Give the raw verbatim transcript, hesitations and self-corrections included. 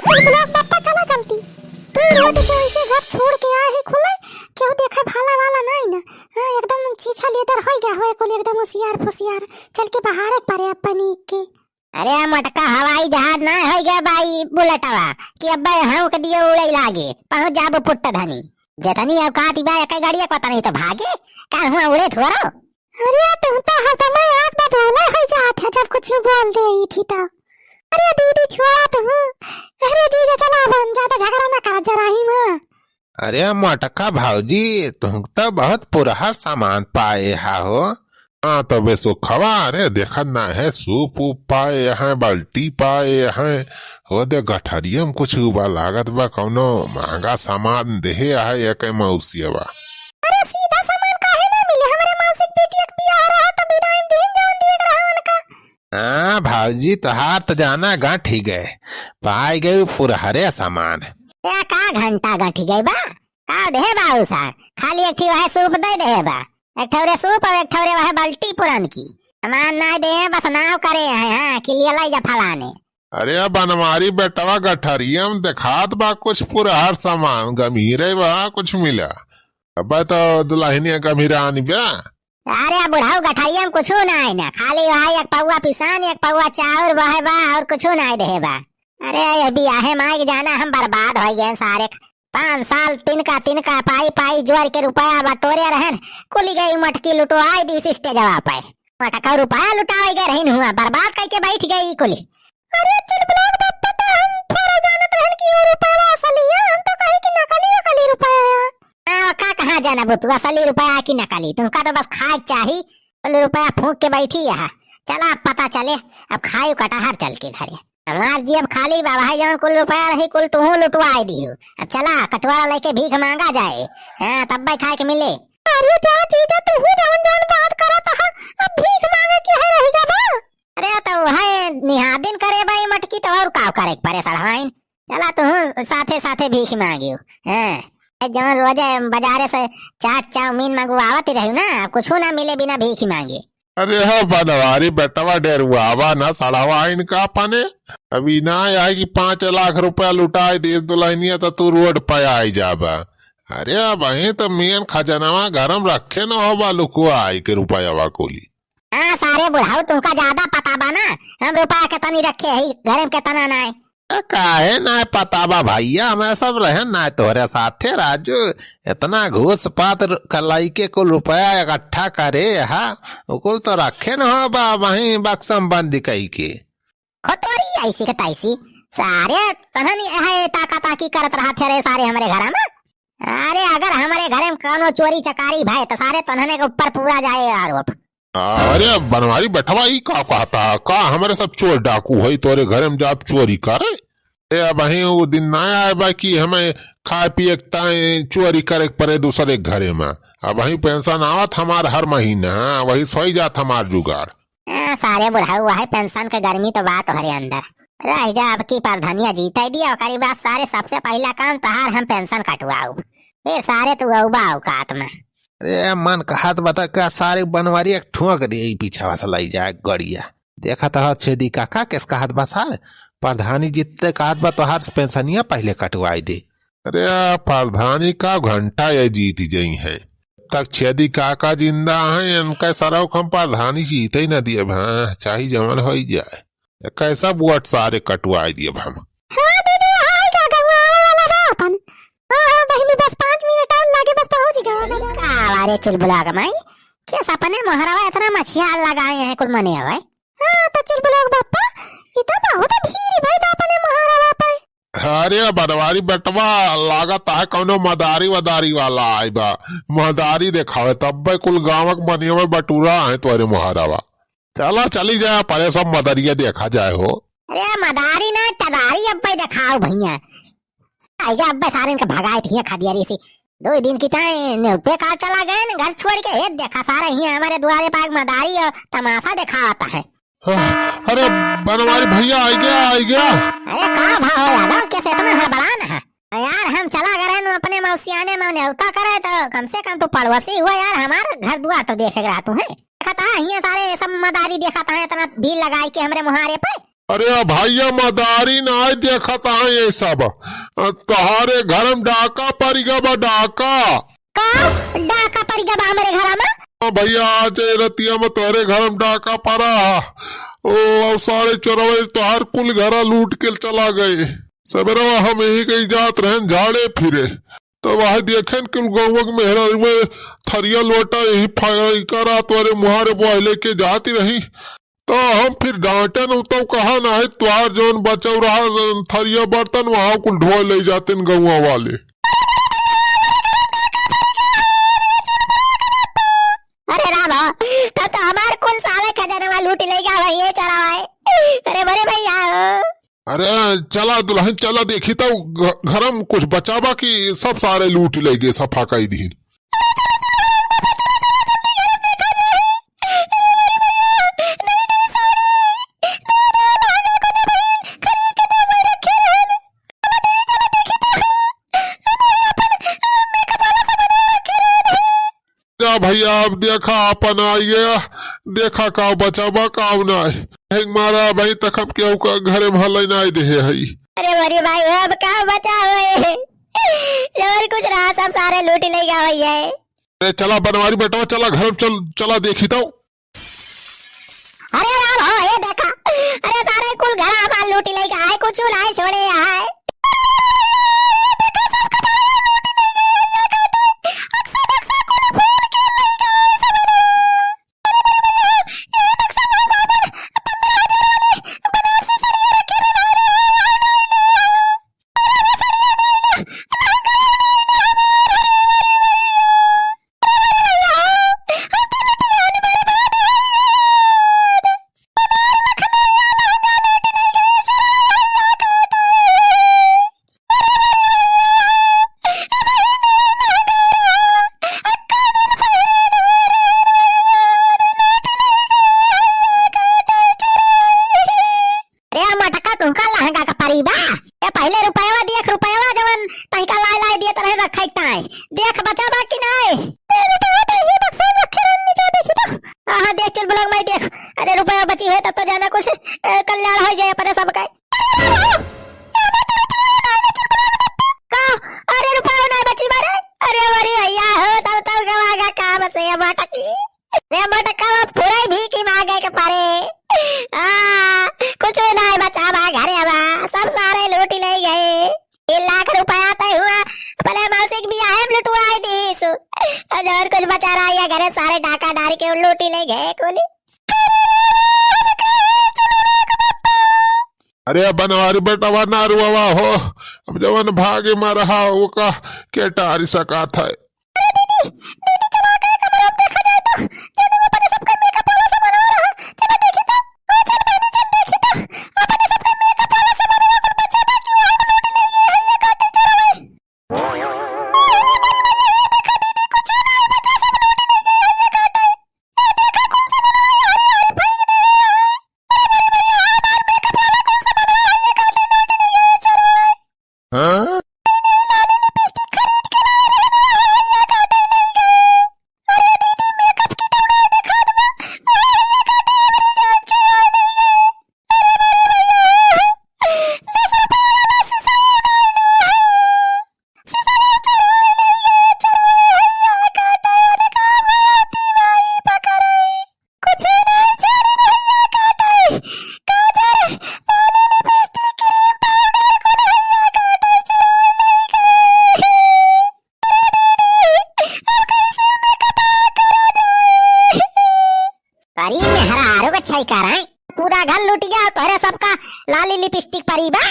चुलबुलाक बप्पा, चला चलती। तू रोज से वैसे घर छोड़ के आए है खुले, केहू देखे भाला वाला नहीं ना। हाँ, एकदम छीछा लेदर होइ गया हो, कुल एकदम होशियार फुसियार। चल के बहारे परे अपनी के। अरे मोटका, हवाई जहाज ना होइ गया बा ई बुलेटवा कि अब्बे हौंक दियो उड़े लागे, पहुँच जाबो पुट्ट धनी। जतनी औकात बा एक गड़िया को तनी तो भागे, का हुआ उड़े थोरो। अरे तुम तो हर समय आँख में बोले होइ जात है जब कुछ बोल दे ई थी तो। अरे दीदी छोड़ा तुम। अरे जीजा चला अब हम ज्यादा झगड़ा ना कर जरा ही माँ। अरे मोटका भौजी, तुम तो बहुत पुरहर सामान पाए हा हो। हाँ, तबे सुखवा, अरे देखत ना है, सूप ऊप पाए हैं, बाल्टी पाए हैं, हो दे गठरिया में कुछ उबा लागत बा, कौनो महंगा सामान देहे आहे एके मौसियवा। अरे सीधा सामान काहे ना मिले, हमरे मौसी के बेटी एक बियाह रहा तो बिदाई दिन जौन दिए रहा उनका। हाँ भौजी, तोहार तो जाना गंठ ही गए, पाए गए पुरहरे सामान। ए का घंटा गंठी गई बा? का देहे बा उ सार? खाली एक ठी वहे सूप दे देहे बा। एक ठौरे सूप और एक ठौरे वहे बाल्टी पुरन की। सामान ना देहे, बस नाव करे हैं, हाँ, कि लिए लाई जा फलाने। अरे बनवारी बेटवा, गठरिया में देखात बा कुछ पुरहर सामान, गमीरे बा कुछ मिला। अबे तो दुल्हनिया गमीरानी बा। अरे बुढ़ऊ, गठरिया में कुछ ना है ना, खाली वहा एक पौवा पिसान, एक पौवा चाउर बहे बा और कुछ ना देहे बा। अरे ये बियाहे माई के जाना हम बर्बाद होइ गए सारे। पाँच साल तिनका तिनका पाई पाई जोर के रुपया बटोरे रहन, कुली गई मटकी लुटवाई दी स्टेजवा पे। मटका रुपया लुटाई गए रहीन हुआ, बर्बाद कई के बैठ गई कुली। अरे चुलबुलाक बप्पा, तो हम थोड़ा जानत रहन कि वो रुपया असली है, हम तो कही कि नकली नकली रुपया है। आ, का कहाँ जाना बो तू, असली रुपया कि नकली? तुमका तो बस खाए चाही, कुल रुपया फूंक के बैठी है। चला अब पता चले, अब खाई कटहर चल के घरे। हमार जेब खाली बा भाई, जौन कुल रुपया रही कुल तुहू लुटवाए दिहू। अब चला कटोरा लेके भीख मांगा जाए, हाँ तब्बे खाए के मिले। अरे जा जीजा, तुहू जौन जौन बात करत हा, अब भीख मांगे के है रही गा बा। अरे तो वह निहादिन करे बा ई मटकी, तो और का करे के परे सड़वाइन। चला तुहू साथे साथे भीख मांगियो। हैं, ए जवन रोजे बाजारे से चाट चाउमीन मंगवावत ही रही ना, अब कुछ ना मिले बिना भीख मांगे। अरे हो बनवारी बेटवा, डेरुआवा ना सड़वाइन का अपने। अभी ना आए कि पाँच लाख रुपया लुटाए दे दुल्हनिया तो तू रोड पे आई जाबा। अरे अब वहीं तो मेन खजनवा घर में रखे न होबा लुकुआ आई के रुपयावा कोली। हाँ सारे बुढ़ऊ, तुमका ज्यादा पता बा ना, हम रुपया केतनी रखे ही, घरे में केतना नाय। ए, काहे नाय पता बा भैया, हमें सब रहे नाय तोहरे साथे राजू। इतना घूस पात र-, क लइके कुल रुपया इकट्ठा करे हा, उ कुल तो रखे न होबा वहीं बक्सम बंद कई के। खोतोरी ऐसी के तैसी, सारे तनहन है ताका ताकी करत रहत है रे सारे हमरे घर में। अरे अगर हमरे घरे में कौनो चोरी चकारी भय तो सारे तनहने के ऊपर पूरा जाए आरोप। अरे बनवारी बेटवा, ई का कहता है? का हमरे सब चोर डाकू है तोरे घरे में जाब चोरी करे? ए, अबहीं उ दिन ना आए बा कि हमें खाए पिए के ताई चोरी करे के परे दूसरे के घरे में। अबहीं पेंशन आवत हमार हर महीना, वही सोई जात हमार जुगाड़। आ, सारे बुढ़ऊ, वही पेंशन के गर्मी तो बा तोहरे अंदर। रह जा, अब की परधनिया जीते दिया, ओकरी बाद सारे सबसे पहला काम तोहार हम पेंशन कटवाऊ, फिर सारे तू अउबा औकात में। अरे मन कहत बता का सारे बनवारी एक ठुआ के दिए पीछा से लाई जाए गड़िया। देखत ह छेदी काका केस कहत बा सार, प्रधानी जीतते कहत बा तोहार पेंशनिया पहिले कटवाई दे। अरे प्रधानी का घंटा ये जीत जइहैं। तक छेदी काका जिंदा हैं, इनका सरौख हम प्रधानी जीते ही ना दिए, हाँ, चाहे जवन होई जाए। कैसा वोट सारे कटवाई दिए हम। हाँ दीदी, आई का गंगा वाला बा अपन। हाँ, हाँ, बहिनी, बस पाँच मिनट और लागे, बस पहुँच गया। का रे चुलबुला के माई, के सपने मोहरवा इतना मछियार लगाए हैं कुल मने हवे? हाँ, तो चुलबुला के बप्पा, ई तो बहुत भीड़ भाई बापने मोहरवा पे। अरे बनवारी बेटवा, लागत है कौनो मदारी वदारी वाला आई बा। मदारी देखावे तब्बे कुल गाँव के मनिया में बटूरा है तोरे मोहरवा। चला चली जाए परे सब मदरिया देखा जाए हो। अरे मदारी ना, टदारी अब्बे देखाओ भैया। आई जा अब्बे सारे इनका भगाए थी खदियारी से। दो दिन की ताई नेवते का चला गए न घर छोड़ के, हे देखा सारे ही हमारे दुआरे पाग मदारी और तमाशा देखावत है। हाँ, अरे बनवारी भैया आई गया, आई गया। अरे का भा हो यादव, कैसे इतना हड़बड़ान है? यार हम चला गए न अपने मौसियाने में नेवता करे तो कम से कम तू पड़ोसी हुआ यार, हमार घर दुआर तो देखे रहा तू है। देखा था हियां सारे सब मदारी देखा था इतना भीड़ लगाई के हमरे मुहारे पे। अरे भइया, मदारी नाहीं देखत है ये सब। अ, तोहरे घर में डाका परिगा बा, डाका। का? डाका परिगा बा हमरे घर में? हाँ भइया, आज ए रतिया में तोहरे घर में डाका परा है। ओ, अउ सारे चोरवे तोहर कुल घरा लूट के चला गए। सबेरवा हम यही कहीं जात रहन झाड़े फिरे, तो वह देखेन कि गौवा के मेहरा में थरिया लोटा यही फा-, का रात वाले मुहारे बोआई लेके जाती रही। तो हम फिर डांटेन, उ तो कहा नाहीं, तोहार जौन बचल रहा थरिया बर्तन, वहाँ कुल ढोए ले जातेन गौवा वाले। अरे राम हो, तब तो हमार कुल सारे खजानवा लूट ले गया भाई, ये चोरवा है। अरे बड़े भइया हो। अरे चला दुलहिन, चला देखी तो घ-, घर में कुछ बचा बा कि सब सारे लूट ले गए, सफा कई दीन। जा भइया, अब देखा अपन आइए, देखा का बचा बा, का नाहीं। हेंग मारा भाई, तक हम केहू का घरे में हलई नाहीं देहे हई। अरे मोरी भाई, अब का बचा होए? जवन कुछ रहा सब सारे लूट ले गया भइया। अरे चला बनवारी बेटवा, चला घर में चल, चला देखी तो। अरे राम हो, ये देखा, अरे सारे कुल घरा हमार लूट ले गया है, कुछ नाहीं छोड़े है। ए मोटका, तुहका लहंगा का परी बा? ए पहिले रुपयवा देख, रुपयवा जवन तहिका लाए लाए दिए तरह रखे ताए। देख बचा बा कि नाहीं? ए बेटा, बेटा, ये बक्सा में रखे रहन, नीचे देखी तो। हाँ, हाँ, देख चुलबुला के माई देख। अरे रुपया बची है तब तो जाना कुछ, ए, कल्याण हो जाए अपने सबका। का? अरे रुपया नाहीं बची बा रे। अरे मोरी भइया हो, तब तो गवा गा काम से ये मोटकी। रे मोटका, अब फुरई भी की मांगे के परे। आ, कुछ नाहीं बचा बा घरे बा, सब सारे लूट ले गए। तीन लाख रुपया तय हुआ, भले मौसी के बियाहे में लुटवाई दीसु। और जवन कुछ बचा रहा है घरे, सारे डाका डारी के लूटी ले गए कुली। अरे बनवारी बेटवा ना रुआवा हो, अब जवन भागे में रहा ओका के टारी सकात है। अरे दीदी, दीदी चला के कमरा में देखा जाए तो, जाने में अपने सबका मेकअप वाला सामान हो रहा, चला देखी तो, ओ चल बहनी चल देखी तो, अपने सबका मेकअप वाला सामान हो रहा, बच्चा बाकी वहाँ लूट ले गए हैं, ये काटे चोरवे। परी मेहरारू का छई कराई, पूरा घर लूट गया, तोहरे सबका लाली लिपस्टिक परी बा।